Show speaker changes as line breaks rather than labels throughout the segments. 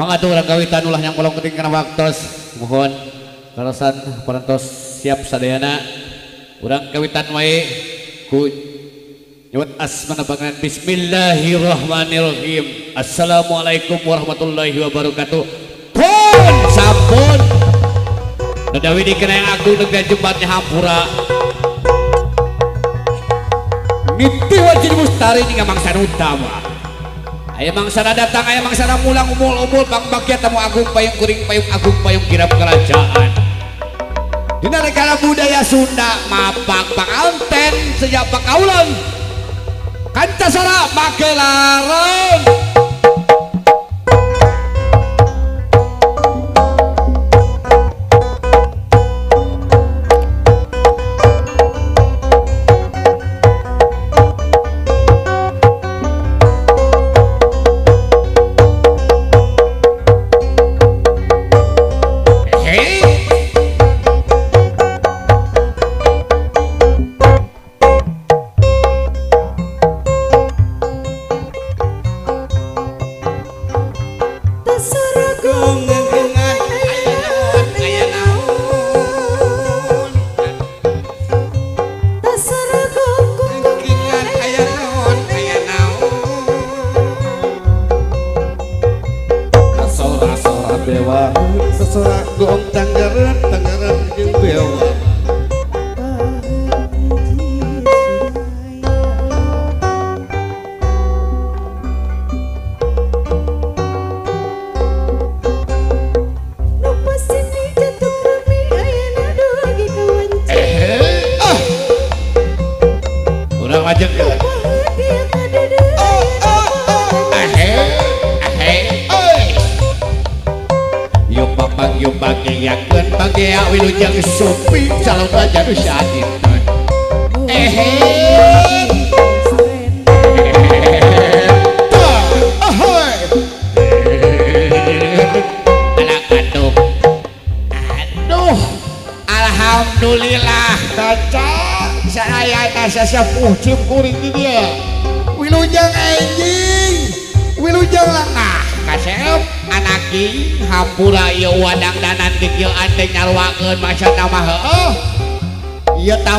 Mangga tuh urang kawitan ulah yang kolong keting kana waktos. Mohon karasan parantos siap sadayana. Urang kawitan wae ku nyebut asmana pangeran. Bismillahirrahmanirrahim. Assalamualaikum warahmatullahi wabarakatuh. Pun sampun. Nadawi dikena yang agung negeri jembatnya hampura. Niti wajib mustari hingga mangsa utama. Aya mangsana datang, aya mangsana mulang umul-umul bang-bangkia tamu agung payung kuring payung agung payung kirap kerajaan. Dina negara budaya Sunda mapak panganten sejak pakaulan kancasara magelaran.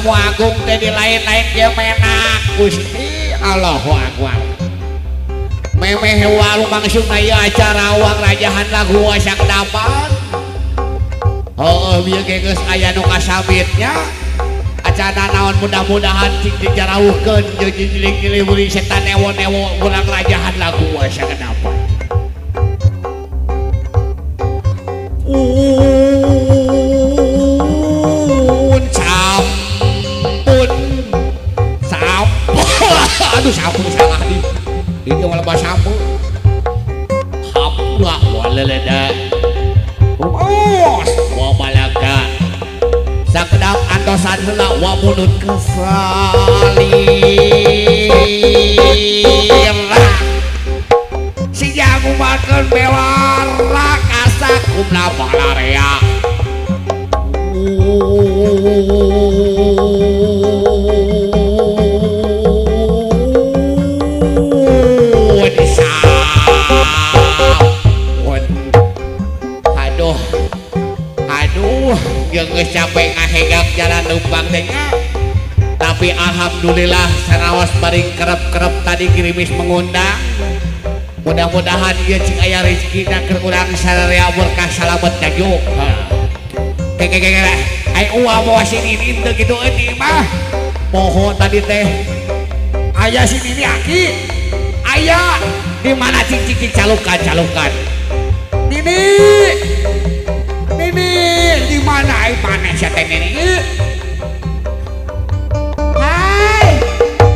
Agung teh di lain-lain ge menak Gusti Allahu Akbar. Memeh walu mangsungna ieu acara uang rajahan lagu wasak dapan. Heueuh bieu ge geus aya nu kasabitnya. Acara naon mudah-mudahan cing dijarauhkeun jeung jiling-jiling setan ewo-ewo urang rajahan lagu wasak dapan. Aduh sapu salah nih. Ini malah bahasa sapu. Hampura waleleda. Rumus wa malaga. Sakedap antosan heula wa munut kesalira. Si jago makeun bewara kasakumna balarea. Geus capek ngahegak jalan numpang teh, tapi alhamdulillah sanaos baring kerep-kerep tadi gerimis mengundang. Mudah-mudahan ieu cing aya rezekina keur urang sararea berkah salamet jajuk. Keke ai uwa bawa si Nini teu kitu euy mah. Poho tadi teh aya si Nini aki. Aya di mana cing cing calukan-calukan. Nini Nini di mana ai maneh sia teh Nini? Hai,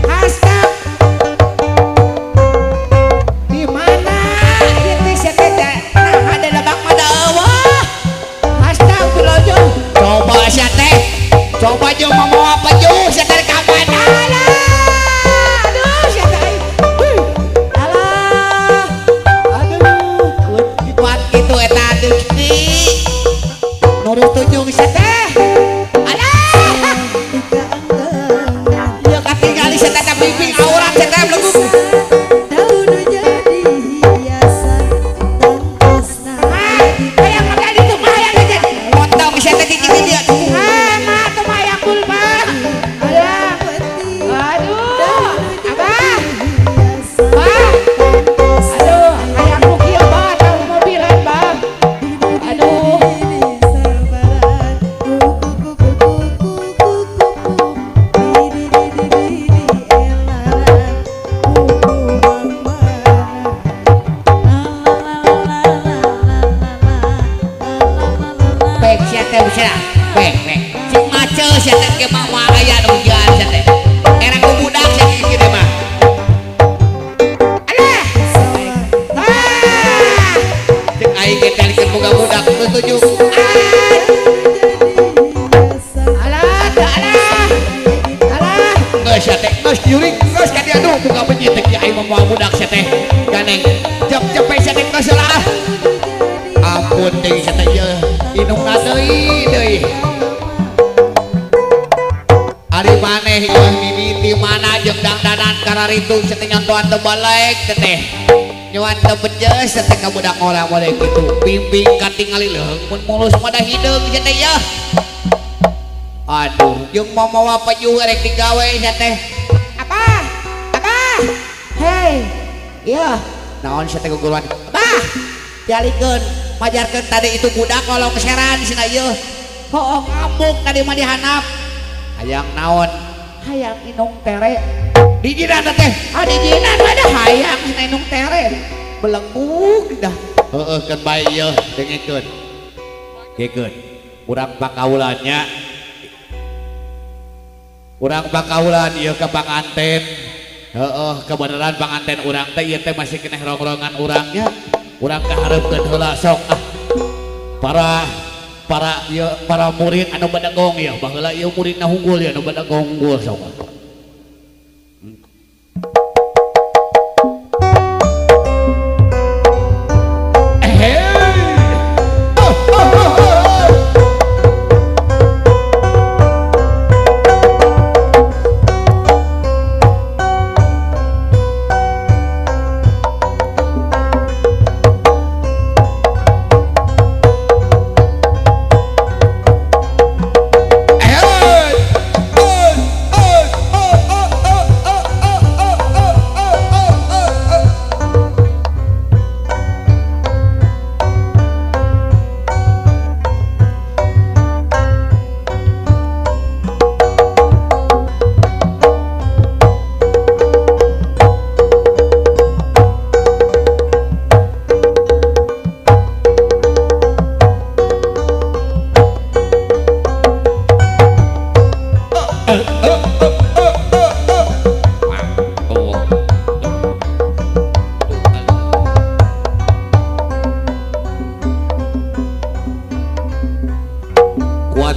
Hasta. Di mana? Ieu teh sia teh nah ada lebak mah da eueuh. Hasta ulah jauh. Coba sia teh. Coba jeung mamawa pejuh sia teh ka mana? Aduh sia teh. Alah. Aduh, kuat kitu eta aduh. Nurut tunjung sia teh. Alah. sia teh geus jurig geus ka dieu aduh buka benci teh kiai mah budak sia teh ganeng jep-jepe sia teh geus lah ampun deui sia teh ieu inungna deui deui ari maneh ieu mimiti mana jeung dangdanan kararitu sia teh nyontoan teu balik teh nyuan teu bejes teh ka budak ngora model kitu bimbing katingali leuheung mun mulus mah da hideung sia teh yeuh. Aduh jeung mamawa pajuh rek digawe sia teh apa apa hei ieu naon sia teh guguruan abah dialikeun majarkeun tadi itu budak kolong seran cenah ieu hooh ngamuk tadi mah dihanap hayang naon hayang inung tere dijinan teh ah dijinan ada hayang cenah inung tere belenggu dah heueuh keun bae ieu dengekeun gekeun urang pakaulannya urang pakaulan ieu ka panganten heueuh kebenaran panganten urang teh ieu teh masih keneh rongrongan urangnya urang kaharepkeun heula sok ah para para ieu para murid anu bedegong ieu baheula ieu muridna unggul ieu anu bedegong unggul sok ah.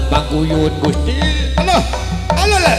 Paguyun Gusti Allah Allah lah.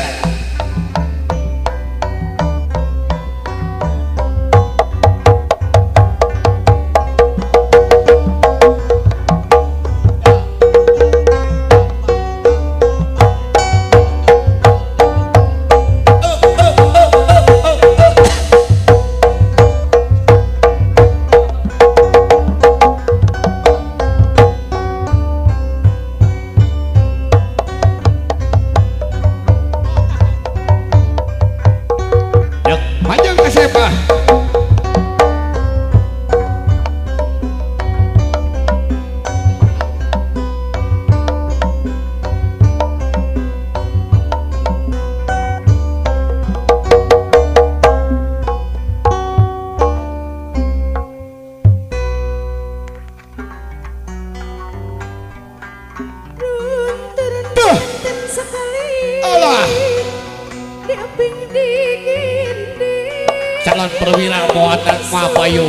Calon perwira muatan Mapayu.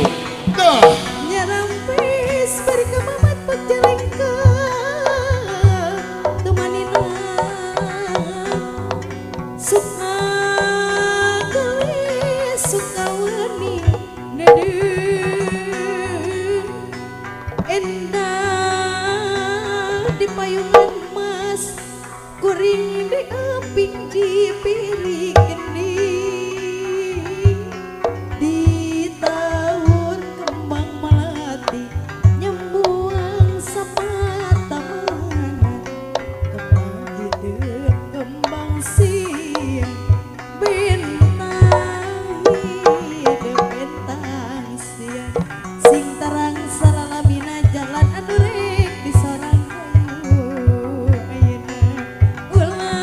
Nyarampis bari kamamat pajalengka temanina suka gawe suka weni nedeung endah di payungan mas kuring di aping di piring disorang ayeuna ulah.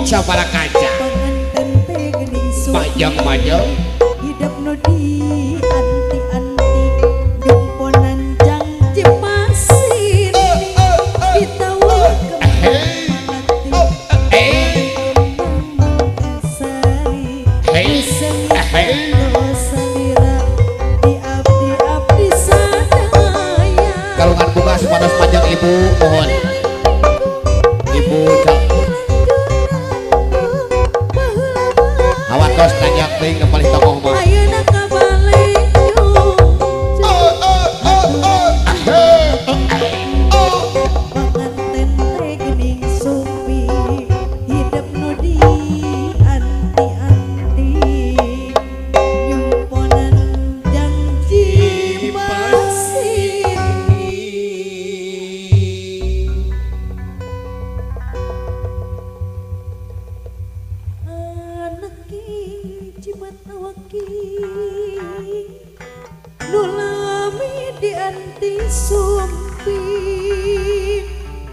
Sabara kaca. Majang-majang
hidup nu di anti-anti nyumponan janji pasir ditawar di abdi-abdi sadaya.
Kalungan bunga supados panjang ibu mohon. Ibu hawatos nanjak teuing ka palih tokoh mah.
Ayeuna ka balenyung panganten teh geuning sumpi hidup nu di anti-anti nyumponan janji pasir. Jimat awaki nu lami di anti sumpi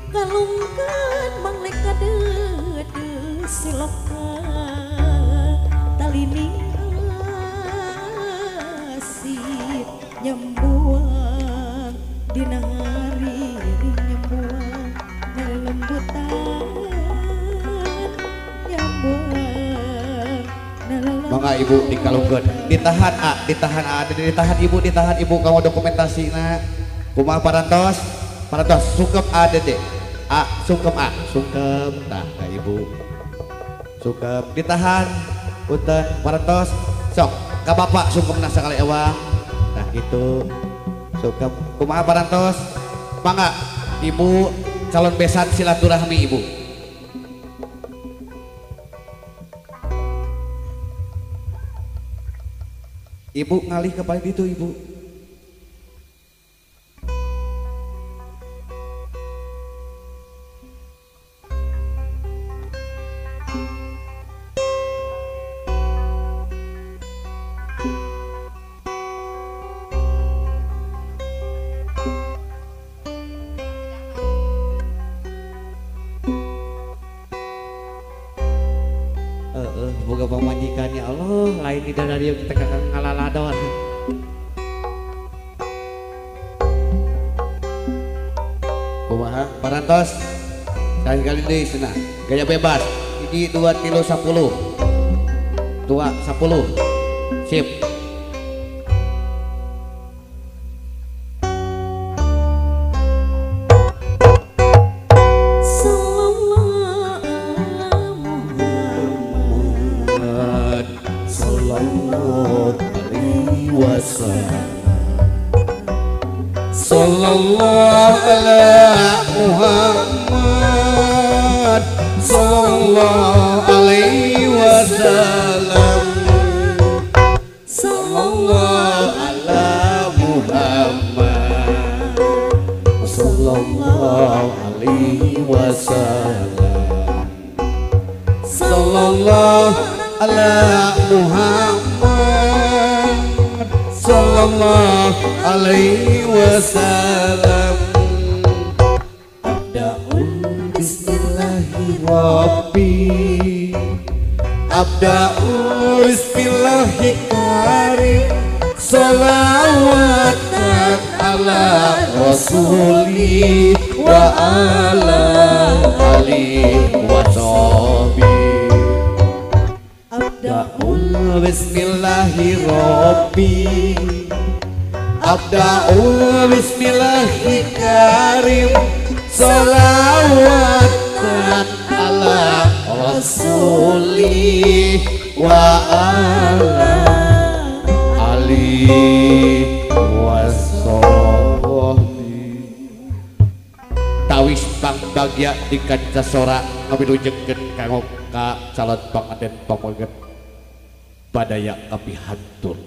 kalungkan mangleka deudeuh siloka talining asih nyembuang dina hari nyembuang lelembutan nyembuang.
Mangga ibu dikalungkeun. Ditahan A, ditahan A, ditahan ibu, ditahan ibu kamu dokumentasina. Kumaha parantos? Parantos sungkem A dede. A sungkem A, sungkem tah ka ibu. Sungkem ditahan. Punten parantos. Sok ka bapak sungkemna sakali ewang. Tah kitu. Sungkem kumaha parantos? Mangga ibu calon besan silaturahmi ibu. Ibu ngalih ke paling itu ibu. Boga pamajikan ya Allah, lain di radio kita kakak ngalaladon. Kumaha parantos? Sekali deui cenah. Gaya bebas. 1 2 3 10. 2 10. Sip. Sallallahu ala Muhammad sallallahu alaihi wasallam. Sallallahu ala Muhammad sallallahu alaihi wasallam. Sallallahu ala Muhammad sallallahu alaihi wasallam. Abda'un bismillahirrabbi, abda'un bismillahirrahmanirrahim. Salawatan ala rasuli wa ala alihi wa sahbihi. Abda'un bismillahirrabbi, abda'un bismillahirrahmanirrahim. Salawatan ala rasuli wa ala alihi wa sahbihi. Tawis pangbagya di kaca sora ngawilujengkeun kanggo ka calon panganten pamoget badaya kapihantur.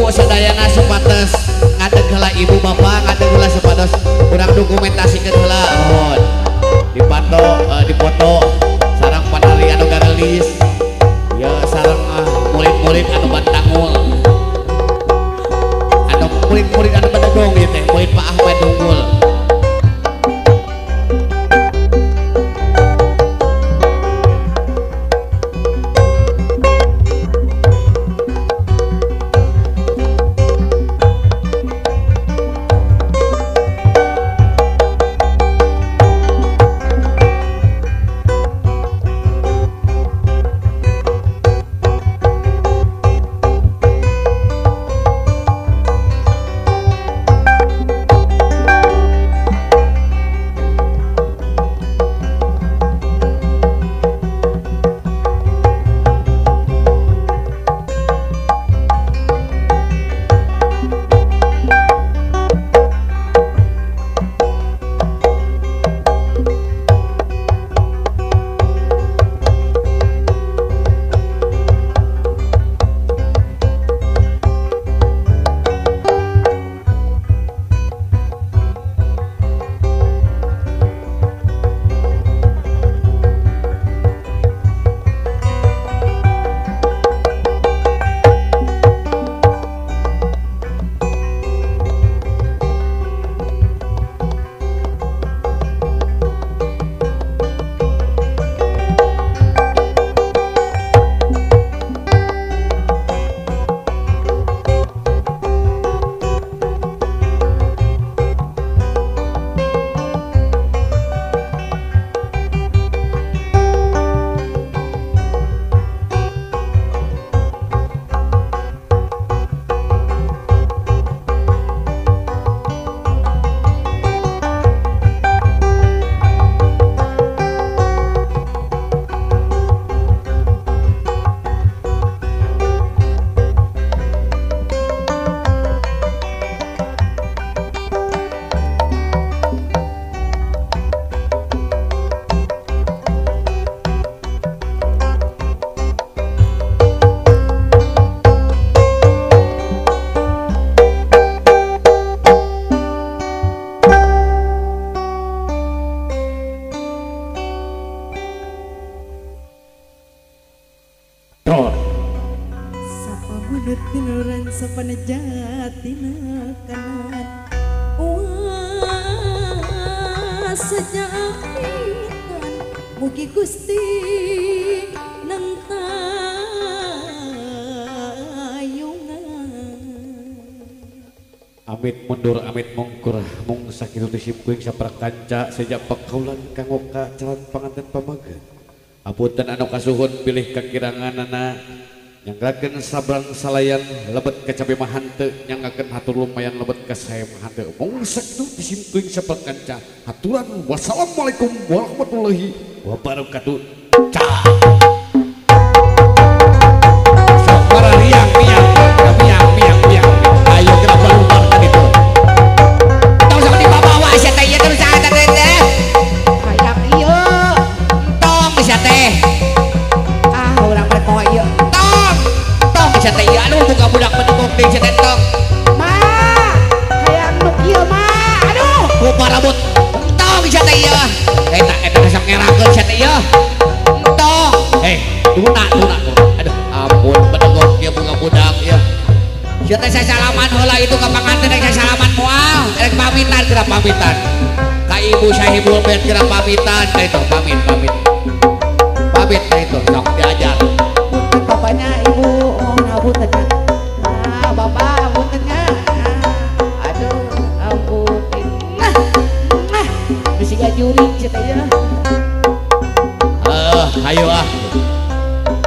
Ibu sadayana supados ngadeg heula, ibu bapak ngadeg heula supados urang dokumentasikeun heula mohon. Dipanto dipoto sareng panari anu garelis ya sareng murid-murid anu bantangul. Anu murid-murid anu bedegong ieu teh murid Pak Ahmad Unggul.
Mugi Gusti nang tayungan.
Amit mundur amit mungkur mung sakitu teh simkuring saprakanca sejak pekaulan kanggo ka calon panganten pamaget. Apunten anu kasuhun bilih kakiranganana nyanggakeun sabrang salayan lebet ka cabe mah henteu nyanggakeun hatur lumayan lebet ka sae mah henteu. Mung sakitu teh simkuring saprakanca haturan wassalamualaikum warahmatullahi wabarakatuh. Cah. Sok para riang miang miang miang miang. Ayo kita berubah kan itu. Tong sok dibawa sia teh ieu terus saha teh teh. Hayang ieu. Tong sia teh. Ah urang mah poho ieu. Tong. Tong sia teh ieu aduh buka budak bedegong deui sia teh tong.
Ma, hayang nu kieu ma. Aduh,
ku parabut. Tong sia teh ieu. Eta eta sok ngerakeun sia teh ieu. Tong. Tuna tuna. Aduh, ampun bedegong ieu buka budak ieu. Sia teh sasalaman heula itu ka panganten rek sasalaman moal, rek pamitan geura pamitan. Ka ibu sahibul bait geura pamitan, ka itu pamit pamit. Pamit ka itu sok diajar.
Punten bapaknya ibu mohon hapunten. Ah, bapak hapunten nya. Aduh, ampun. Nah, nah, bisi gajuring sia teh ieu.
Hayo ah.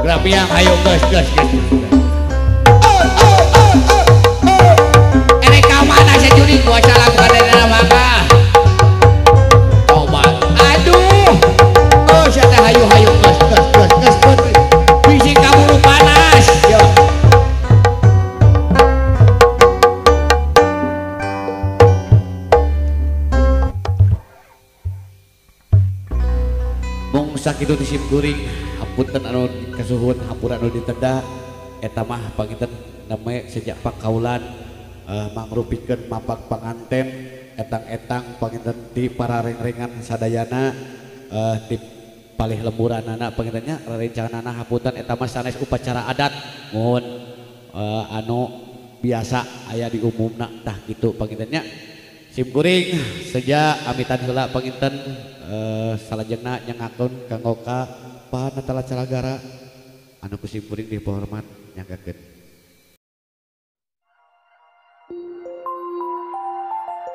Geura piang hayo geus geus geus. Erek ka mana sia juring gua salam ka dedena mangga. Coba. Aduh. Oh sia teh hayu hayu geus geus geus geus geus. Bisi kaburu panas. Yo. Mung sakitu ti simkuring hapunten anu kasuhun hampura anu diteda Eta mah panginten name sejak pakaulan mangrupikeun mapak panganten etang-etang panginten di para reng-rengan sadayana di palih lemburanana pangintennya rerencanganana hapunten eta mah sanes upacara adat mohon anu biasa aya di umumna tah kitu pangintennya. Sim kuring seja amitan heula panginten salajengna nyengakeun kanggo ka Panatala Calagara anu ku sim kuring dihormat nyanggakeun.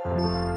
Thank